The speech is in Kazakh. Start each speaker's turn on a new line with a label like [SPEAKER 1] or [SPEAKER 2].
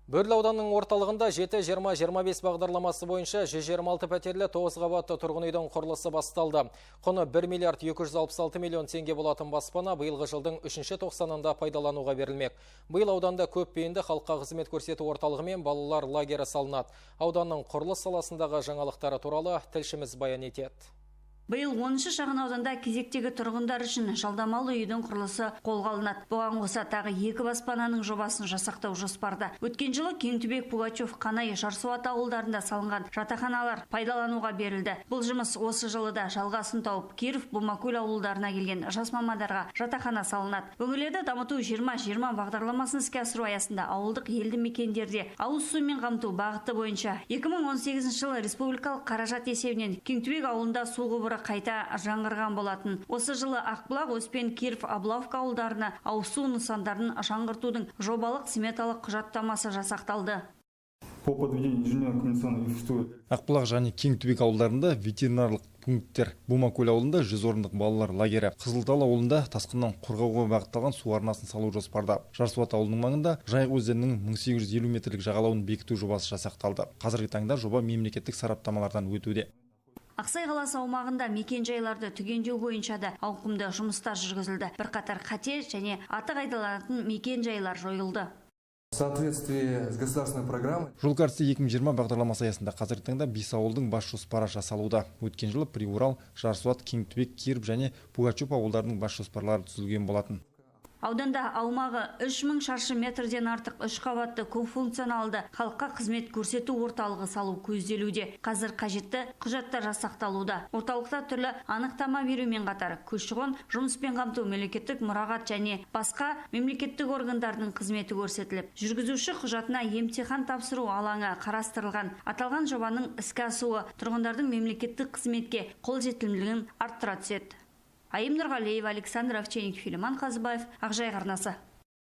[SPEAKER 1] Бөрлі ауданының орталығында 7-20-25 бағдарламасы бойынша 126 пәтерлі 9 қабатты тұрғын үйдің құрылысы басталды. Құны 1 миллиард 266 миллион теңге болатын баспана биылғы жылдың 3-ші тоқсанында пайдалануға берілмек. Биыл ауданда көп бейінді халыққа қызмет көрсету орталығы мен балалар лагері салынады. Ауданның құрылыс саласындағы жаңалықтары туралы тілшіміз баян етеді.
[SPEAKER 2] Биыл 10-шы шағын ауданда кезектегі тұрғындар үшін жалдамалы үйдің құрылысы қолға алынады. Бұған қоса тағы 2 баспананың жобасын жасақтау жоспарда. Өткен жылы Кеңтүбек, Пугачев, Қанай, Жарсуат ауылдарында салынған жатақханалар пайдалануға берілді. Бұл жұмыс осы жылы да жалғасын тауып, Киров, Бумакөл ауылдарына келген жас мамандарға жатақхана салынады. Өңірлерді дамыту 20-20 бағдарламасын іске асыру аясында ауылдық елді мекендерде ауыз сумен қамту бағыты бойынша 2018 жылы республикалық қаражат есебінен Кеңтүбек ауылында су құбыры қайта жаңғырған болатын. Осы жылы Ақбұлақ, Өспен, Киров, Облавка ауылдарына ауыз су нысандарын жаңғыртудың жобалық сметалық құжаттамасы жасақталды.
[SPEAKER 3] По подведению инженерно-коммуникационной инфраструктуры.
[SPEAKER 4] Ақбұлақ және Кеңтүбек ауылдарында ветеринарлық пункттер, Бумакөл ауылында 100 орындық балалар лагері, Қызылтал ауылында тасқыннан қорғауға бағытталған су арнасын салу жоспарда. Жарсуат ауылының маңында Жайық өзенінің 1850 метрлік жағалауын бекіту жобасы жасақталды. Қазіргі таңда жоба мемлекеттік сараптамалардан өтуде.
[SPEAKER 2] Ақсай қаласы аумағында мекен-жайларды түгендеу бойынша да ауқымды жұмыстар жүргізілді. Бірқатар қате және аты қайталанатын мекен-жайлар жойылды.
[SPEAKER 5] В соответствии с государственной программой.
[SPEAKER 4] Жол картасы 2020 бағдарламасы аясында қазіргі таңда 5 ауылдың бас жоспары жасалуда. Өткен жылы Приурал, Жарсуат, Кеңтүбек, Киров және Пугачев ауылдарының бас жоспарлары түзілген болатын.
[SPEAKER 2] Ауданда аумағы 3000 шаршы метрден артық 3 қабатты көпфункционалды халыққа қызмет көрсету орталығы салу көзделуде. Қазір қажетті құжаттар жасақталуда. Орталықта түрлі анықтама берумен қатар көші-қон, жұмыспен қамту, мемлекеттік мұрағат және басқа мемлекеттік органдардың қызметі көрсетіліп, жүргізуші құжатына емтихан тапсыру алаңы қарастырылған. Аталған жобаның іске асуы тұрғындардың мемлекеттік қызметке қолжетімділігін арттыра түседі. Айым Нұрғалиева, Александр Овчинников, Филиман Қазыбаев, Ақжайық арнасы.